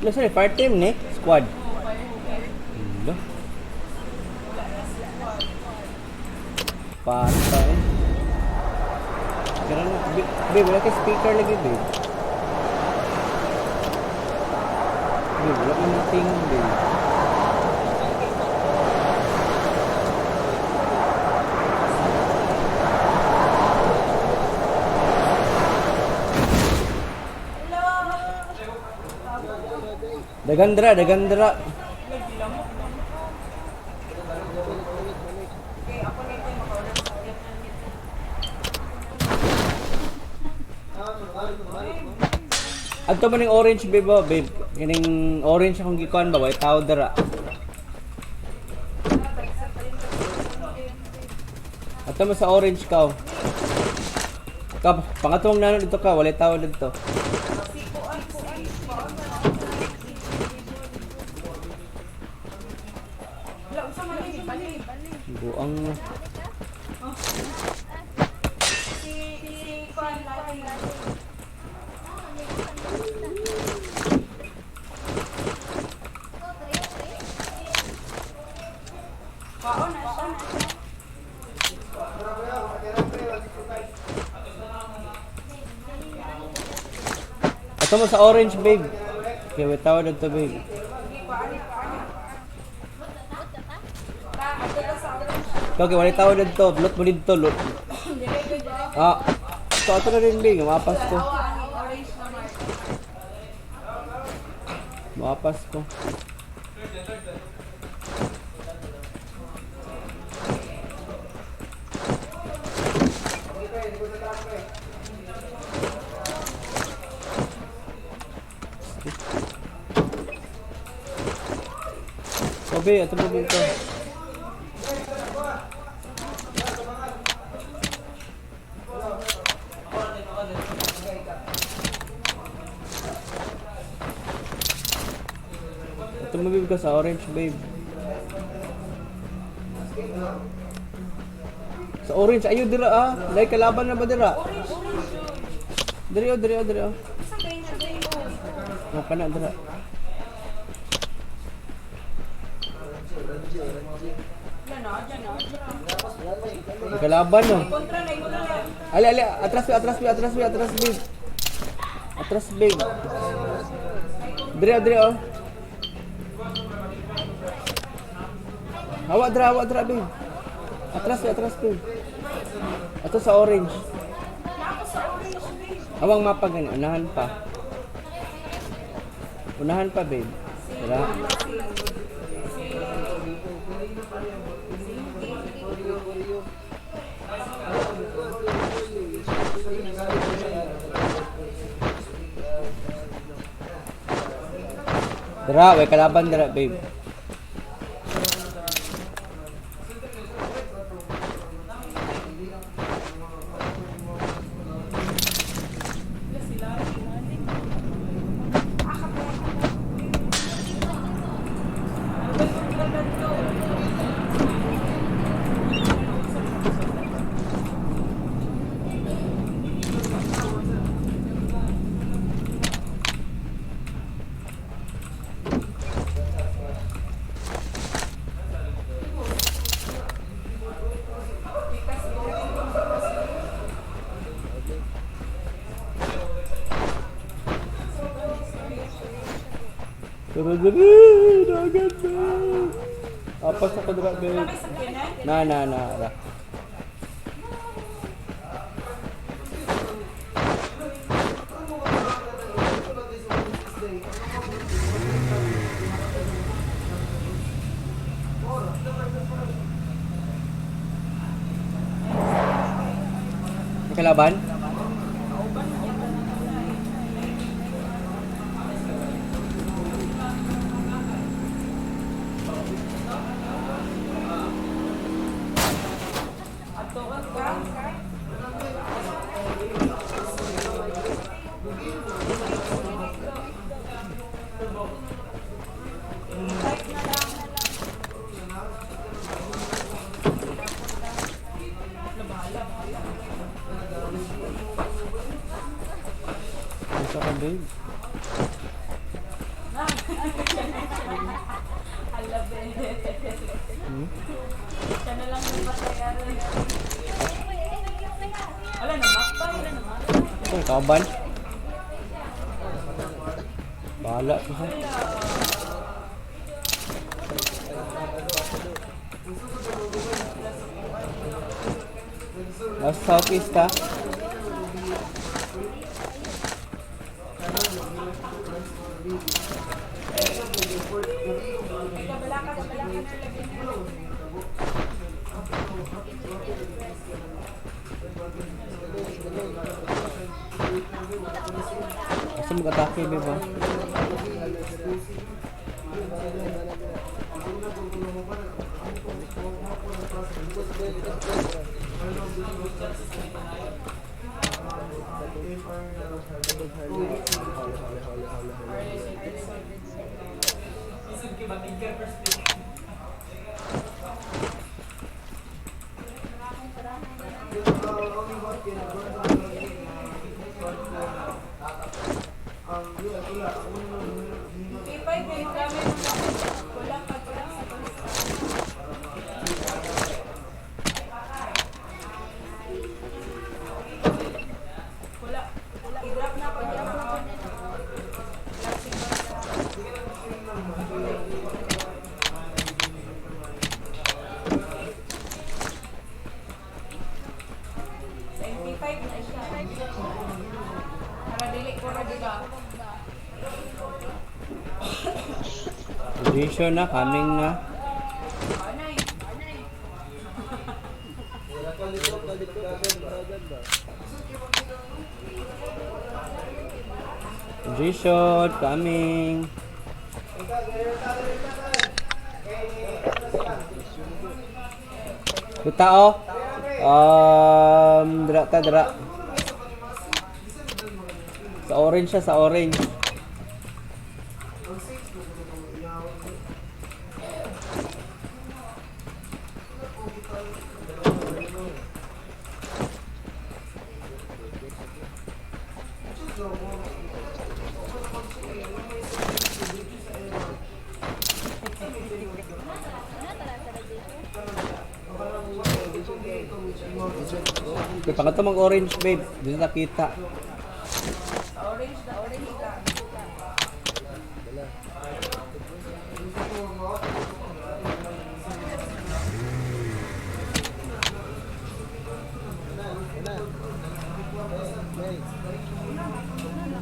Ano, sorry, fire team ni? Squad. Hello. Patay. Pero na, babe, wala kay speaker lagi, babe. Babe, wala kang tingog, babe. Dagandra, dagandra. Adto man ning orange, babe, oh, babe. Kining orange akong gikuan ba, way tao dara. Adto mo sa orange ka, oh. Ka, pangatong nano dito ka, walay tao dito. Wala, unsa man ni bali. Buang na. Si kuan lagi. Kaon na siya. Adto mo sa orange, babe. Okay, way tao dito, babe. Ta, adto ta sa orange. Okay, walay tao dito. Lot mo dito, lot. Ah, ito, ato na rin, babe. Mapas ko. Awa ang orange na mark. Mapas ko. Obe, ato mo dito. Ito mo, babe, ka sa orange, babe. Sa orange, ayo dira ah. Like kalaban na ba dira? Orange, orange. Diri oh, diri oh, diri oh. Sa kay na dai oh. Maka na dira. Wala na, dyan na. May kalaban oh. Kontra na, kontra na. Ali, ali, atras, babe, atras, babe, atras, babe, atras, babe. Atras, babe. Diri oh, diri oh. Hawa dira, babe. Atras, babe, atras, babe. Ato sa orange. Ako sa orange, babe. Awang mapa gani, unahan pa. Unahan pa, babe. Tara. Dara, way kalaban dara, babe. Tara, dara, dagat na. Apas ako dara, babe. May sakyanan? Na, na, na, ra. May kalaban? Ato ka. Type na lang. Nasa ka, babe? Na, Hmm? Siya na lang yung patay. Wala na, map ba? Wala na, map. Ito, kauban. Bahala ko ha. Nasa southeast ha. Ay, kabalaka, kabalaka na lagi na. Kasi mag-atake, di ba? P5 kayo gamit mo. Kulang pag kulang sa kulang. Wala. I-drop na ako. I-drop na ako. Sa MP5 na siya. Para dili ko ra diba? Position na, coming na. Anay. Position, coming. Buta oh. Dra ta dra. Sa orange siya, sa orange. Okay, pangatlo mag orange, babe. Dito nakita. Sa orange na orange ka.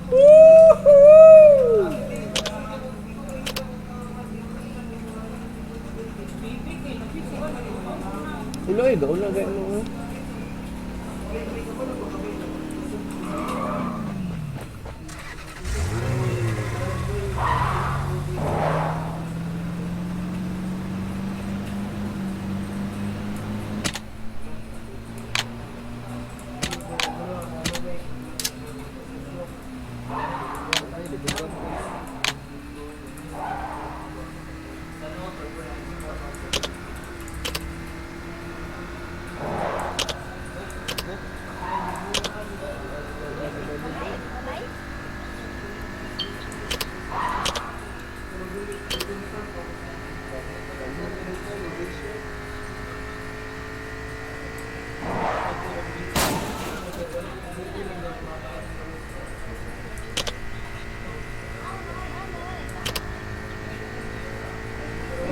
Woohoo! Ulo eh, gaon na gayon mo.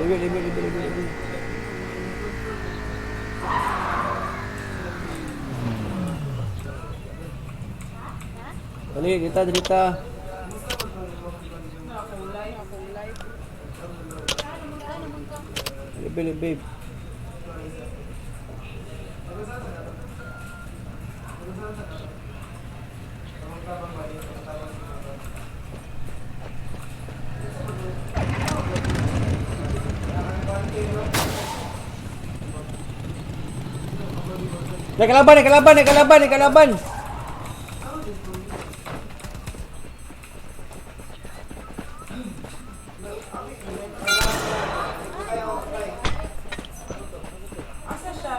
Libre, libre, libre, libre, libre. Dali, dita, dita. Libre, libre, babe. Nakalaban, nakalaban, nakalaban, nakalaban. Asa siya?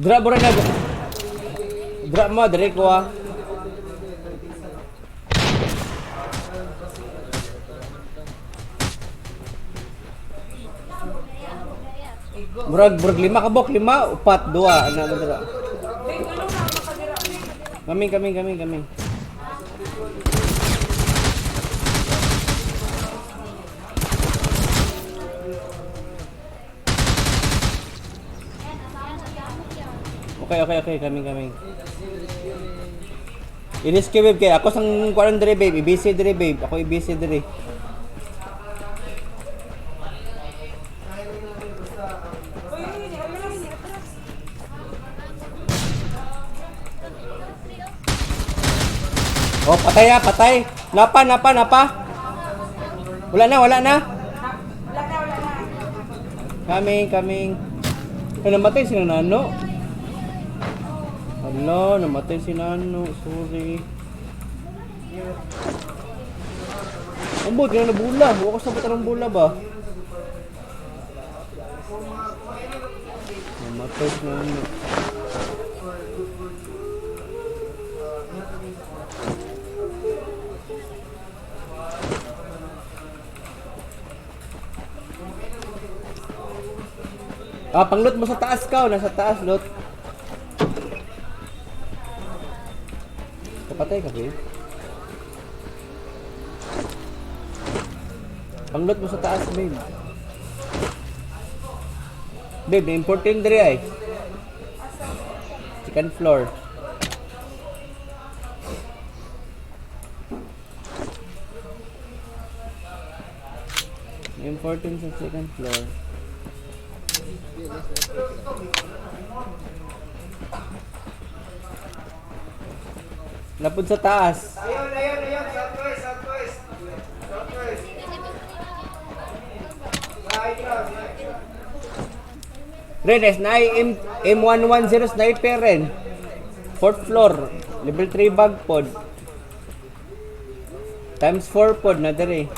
Dra bura na. Dra mo dire ko ah. Murag murag lima ka bok, lima, upat, duha, ana mo dira. Big, ano na makadira? Kaming, kaming, kaming, kaming. Okay, kaming, kaming. I-rescue babe kay ako sang kuan dire babe, i-busy dire babe, ako i-busy dire. Uy, uy, atras, atras. Oh, patay na, patay. Napa, napa, napa. Wala na, wala na. Wala na, wala na. Coming, coming. Ay, namatay si Nano. Hala, namatay si Nano. Sorry. Ang buti na nabula. Bukas na ba ng bula ba? Namatay si Nano. Ah, panglot mo sa taas ka. Oh. Nasa taas, lot. Kapatay ka, babe. Panglot mo sa taas, babe. Babe, may important diri ay. Second floor. May important sa second floor. Lapod sa taas. Ayun, ayun, ayun. Southwest, southwest. Southwest. High ground, high ground. Ren, S9, M, M110 sniper ren. Fourth floor. Level 3 bag pod. Times 4 pod na dere.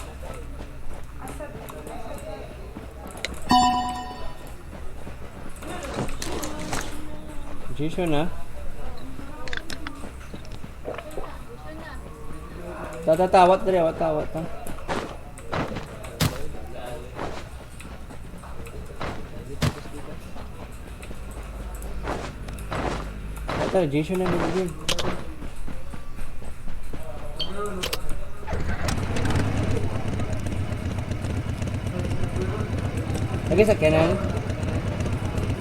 Jason na. Ta ta ta, wat dere, wat ta, wat ta. Ta, Jason na nilagay. Lagi sa kanan.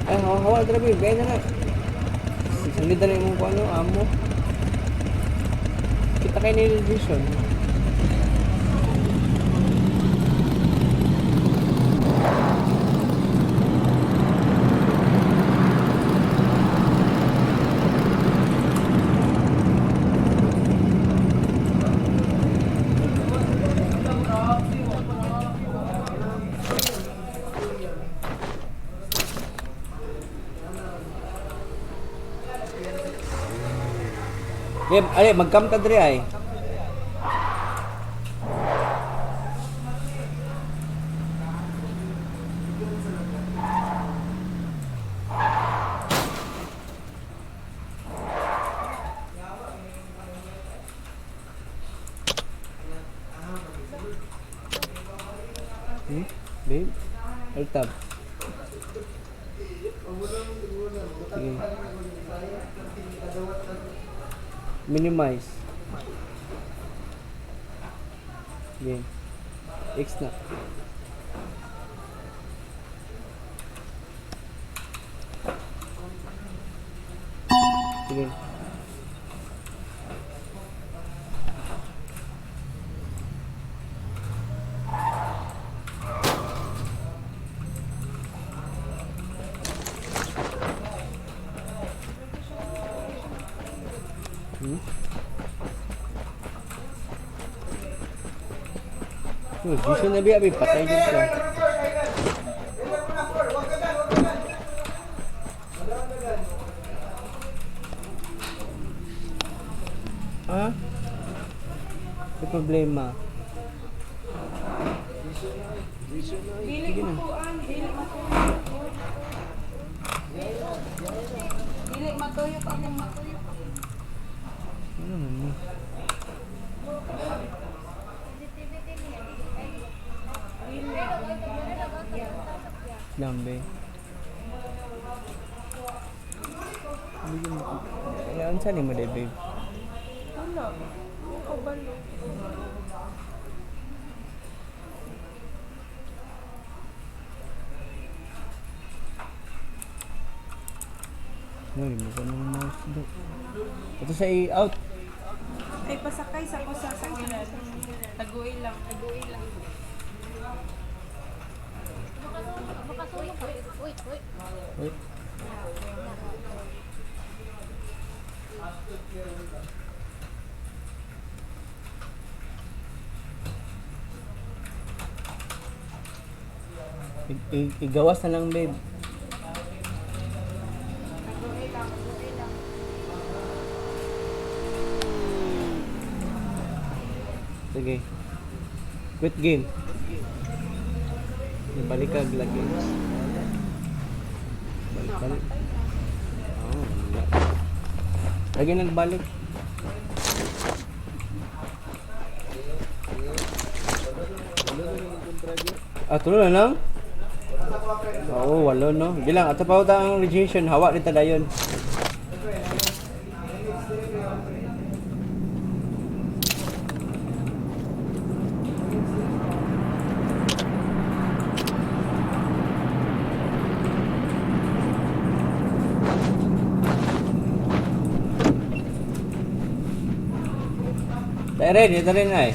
Ay, hawa hawa dere babe, gaya na na. Sundin na yung ano, amo. Kita kay ni Jason. Babe, ay, magkam ta dere ay. Hmm? Babe? Alt tab. Sige. Minimize. Sige. X na. Sige. Hmm? Oh, Jason na biya, patay din siya. Ha? May problema. Dili makuan, dili makuan. Tuyok ako matuyok. Ano man ni? Lambe. Kaya unsa ni mo day, babe? Wala. Kabalo. No, mo ko ng mouse do. Ito sa i-out. Ay, pasakay sa ko sa sakinan. Taguin lang. Taguin lang. Wait. Igawas na lang, babe. Taguin lang. Taguin lang. Sige. Quit game. Ibalik ka lagi. Balik, balik. Oo, wala. Lagi nagbalik. Ah, tulo na lang? Oo, walo no. Bilang, ato pa ang registration, hawa ni dayon. Tayo rin, ito rin ay.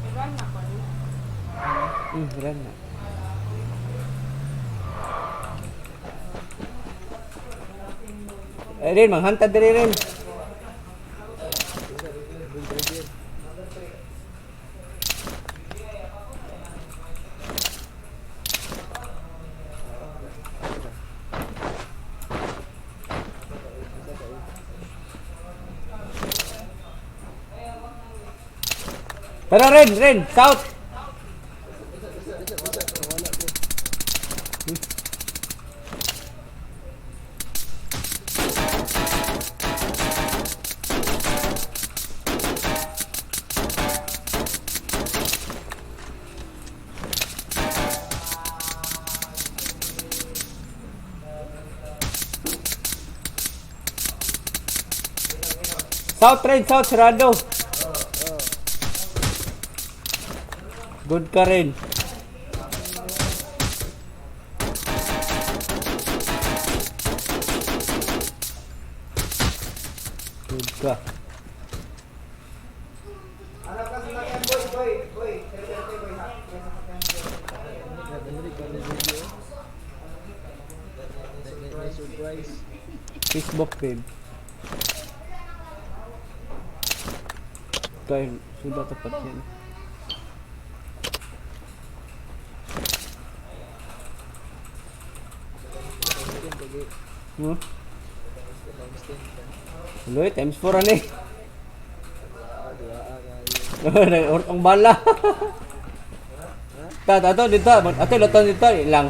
Iran na ko. Wala na. Eh rin, manghantad diri rin. Tara rin, rin, south. South rin, south, sarado. Good ka rin. Good ka. Hanap ka sa sakyan, boy, boy, boy. Boy, boy, ha? Surprise. Facebook babe. Kaya, sudah tepat yan. Hmm? Uloy, times 4 ano eh. Ang bala. Ta, ta, to, dito. Ato, luto dito. Ilang.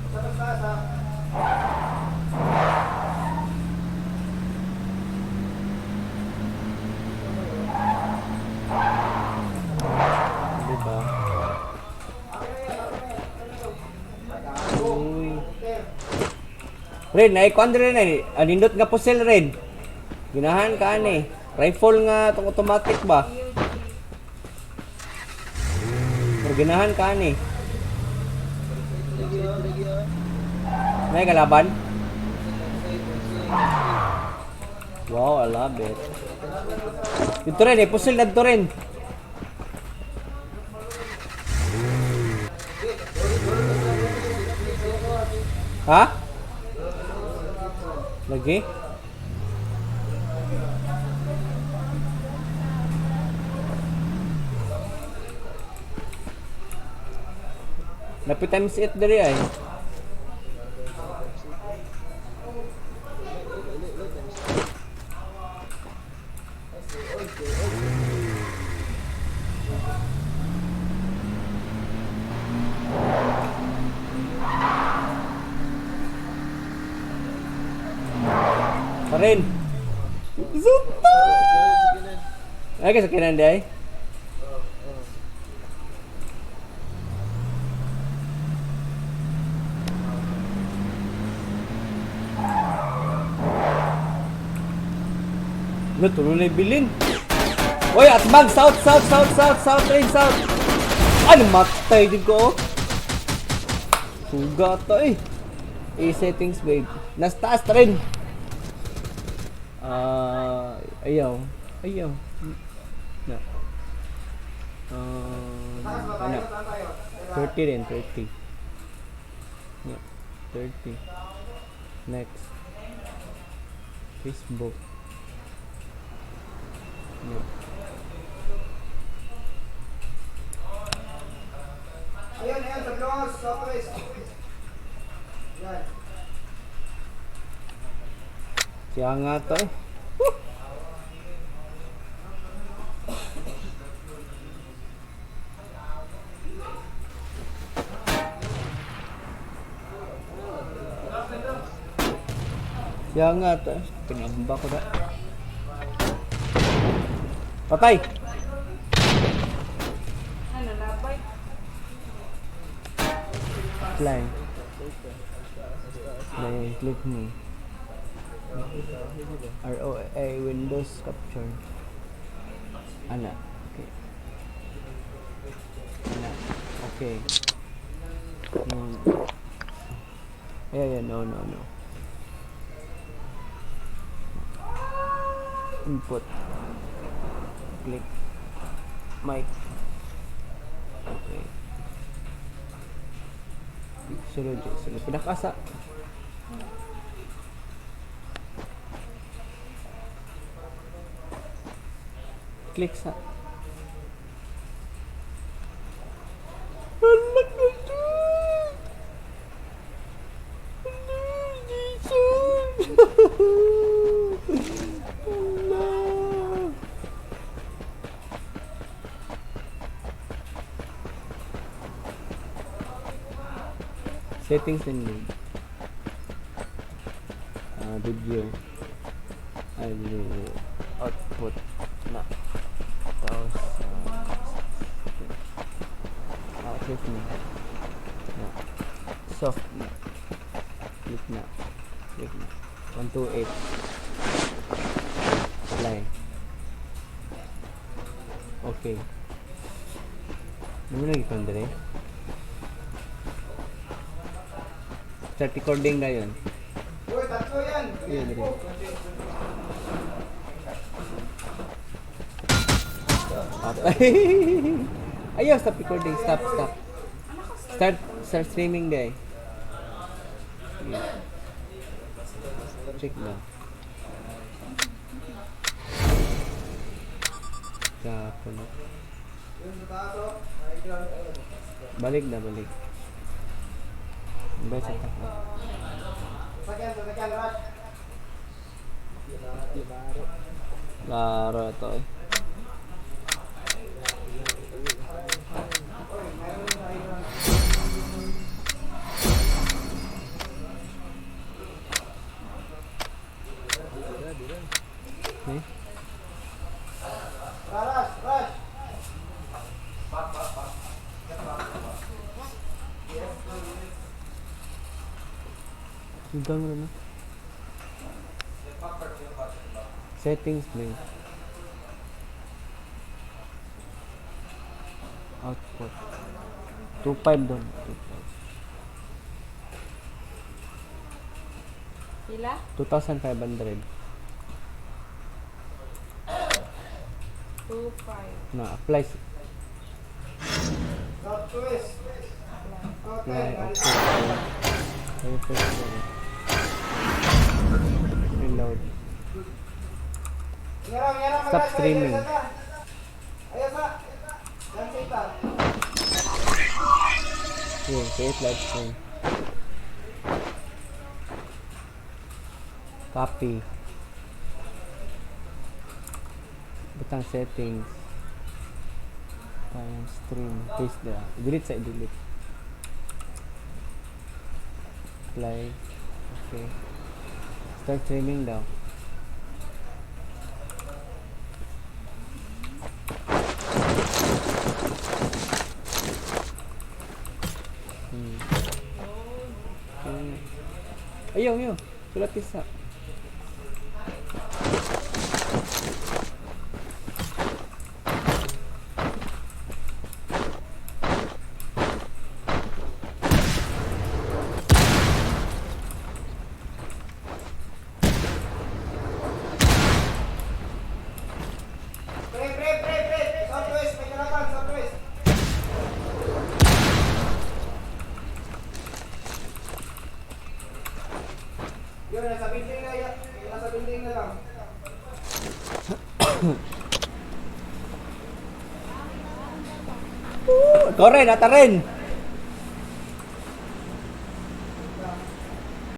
Sa taas, ha? Diba? Uy. Ren, ay kuan rin ay. Anindot nga pusil rin. Ginahan ka ani. Rifle nga tong automatic ba? Pero ginahan ka ani. May kalaban? Wow, I love it. Dito rin eh, pusil na dito rin. Ha? Lagi? Napi times 8 diri ay. Parin. Zumba! Ay, kasi kinan day. No, tulo na yung bilin. Oy, atbang! South, south, south, south, south, train, south! Ano, matay din ko, oh. Suga to, eh. A settings, babe. Nasa taas, train! Ah, ayaw. Ayaw. Na. Ano? 30 rin, 30. Yeah, 30. Next. Facebook. Yeah. Ayan, ayan, sa Blue House, southwest. Yan. Siya nga to eh. Woo! Siya nga to eh. Pinamba ko na. Patay! Ano, labay? Apply. Then click me. ROA Windows Capture. Ana. Okay. Ana. Okay. No. Yeah, yeah, no, no, no. Input. Click. Mic. Okay. Sunod, sunod. Pinakasa. Click sa. Anak na to! Ano, Jason? Ala. Settings and mode. Ah, video. Ay, video. Output. Na. Tapos, click na. Na. Soft na. Click na. Click na. 1, 2, 8. Apply. Okay. Ano mo lagi kang dire? Start recording na yun. Uy, tatlo yan. Yun, dire. Patay. Ayaw, stop recording. Stop, stop. Start, start streaming day. Yeah. Check na. Kahapon na. Yun, sa taas, oh. Ay, ground. Balik na, balik. Balik sa taas. Sasakyan, sasakyan, rush. Laro to eh. Eh? Rush, rush. Hanggang ano? Settings ba? Output. 2.5 doon. 2.5. Pila? 2,500. 2, 5. Na, apply. Southwest. Apply. Hotel. Okay. Okay. Refresh mo. Reload. Ngarang, ngarang, Stop mag-rush. streaming. Ayos na. Ayos na. Yan, sita. Stream. Create live stream. Copy. Butang settings. Tayong stream. Paste there. Delete sa delete. Apply. Okay. Start streaming daw. Okay. Ayaw, ayaw. Sulat isa. Pre, pre, pre, pre! Southwest, may kalaban, southwest! Yun, nasa building na yan. Nasa building na lang. Corre, nata rin.